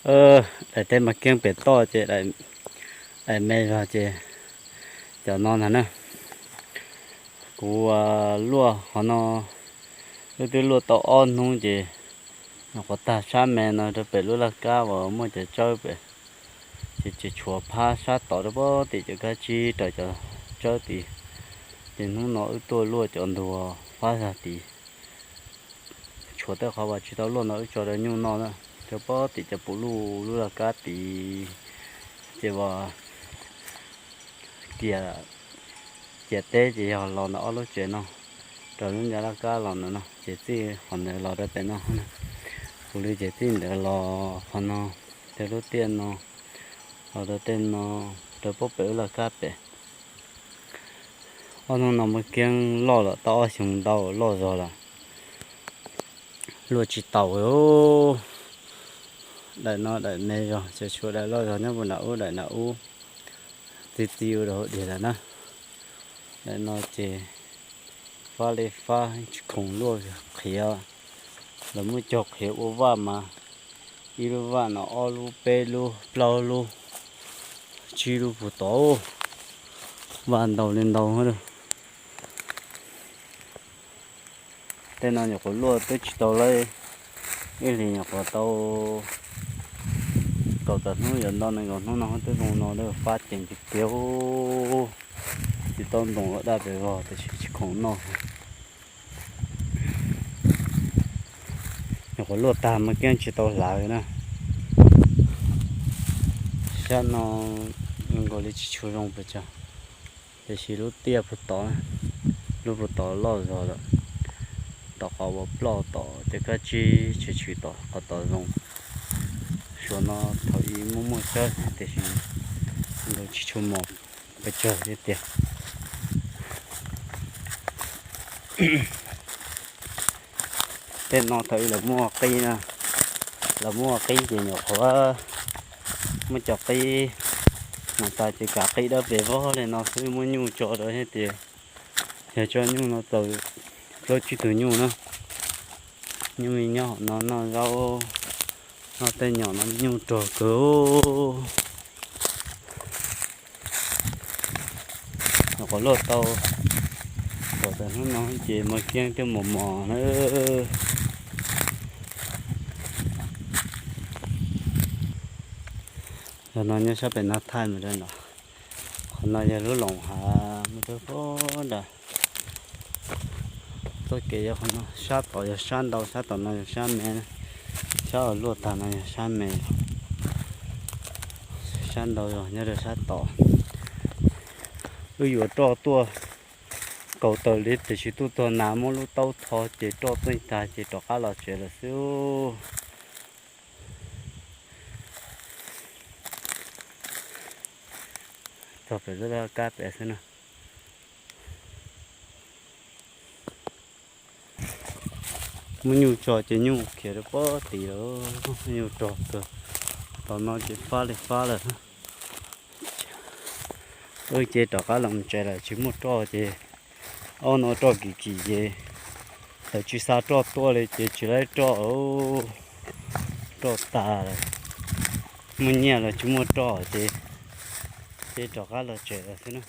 Daim teb mas kiag pem toj ces daim me zog ces cov no ntag na. Kuv luaj qhov no, wb twb luaj tau ob hnub ces nyuam qhuav tag sab me no rau pem lub laj kab uas muaj cov tsawb pem, ces tseem tshuav phab sab tod rau pem tim cov kab tsib raws cov tsawb tid. Ces hnub no wb tuaj luaj cov ntug phab zag tid, tshuav tej qhov uas tsis tau luaj no wb tso rau nyuj noj na, rau pem tim cov puv luj lub laj kab tid. Ces uas kiag ciam teb ces yog los ntawm ob lub tsev no, raws lub ncaj laj kab los ntawm no ces txij qhov ntawd los rau pem no. Kuv li ces txij ntawd los qhov no, rau lub tiaj no, los rau tej no, rau pem lub laj kab pem. Ob hnub no mas kiag loj lawm, tau ob xyoos ntau loj zog lawm. Luaj tsis taus. Daim no daim me zog, tseem tshuav daim loj zog nyob puag nram ub, daim nram ub txi txiv ua rau hauv diav lawm na. Daim no ces fab li fab tsis khoom luaj, qhiav, lawv muab cog qhiav ua vaj mas ib lub vaj no ob lub peb lub plaub lub tsib lub puag tod, vaj ntau li ntau. Tej no nyuam qhuav luaj twb tsis tau lawm, ib hlis nyuam qhuav tau kaum tawm hnub yuav nto nees nkaum hnub no twb zoo no, fab ceev tiag tiag. Tsis tau ntoos ua daj pes vog tiam sis tsis khoom noj. Nyuam qhuav luaj tag mas kiag tsis tau hlav na. Sab no nkaus li tsis tshua zoo pes tsawg, tiam sis lub tiaj puag tod, lub puag tod loj zog lawm. Tom qhov uas ploj tom cov kab tsib tshwm tshwm tom qhov tod zoo. Suav no thaum ub muaj muaj tsawb tiam sis nkaus tsis tshua mos pes tsawg tiag tiag. Tej no thaum ub lawv muaj qib na, lawv muaj qib ces nyuam qhuav muab cov qib mus tas ces kav qib dawb pes vog li no xwb, muab nyuj tso rau thiab tias yog tso nyuj no txaus plaub tsib tug nyuj na. Nyuj me nyob hauv no noj zaub, noj tej nyom no nyuj rog kawg. Nyuam qhuav luaj tau, thaum hnub no ces mas kiag twb mos mos na. Yog no nyob sab pem no thaij mus rau no. Qhov no yog lub loos hav mus rau pem nram. Txoj kev yog qhov no, sab tod yog sab ntau, sab tom no yog sab me, sab uas luaj tag no yog sab me. Sab ntau yog nyob rau sab tod. Wb yuav roj tuaj kaus taws li tiam sis tuaj txog na muab lub taub tho ces roj tuaj tag ces rov qab los tsev lawm xwb. Txog pem lub kab pem xwb na. Muab nyuj tso ces nyuj khiav rau pem tid lawm, nyuj rog kawg. Tom no ces fab li fab lawm. Wb ces rov qab los tsev lawm, tsis muaj roj ces, ob no roj kim kim ces lawv tsis xa roj tuaj li ces tsis laib roj, roj tas lawm. Muaj nyiaj los tsis muaj roj ces, ces rov qab los tsev lawm xwb na.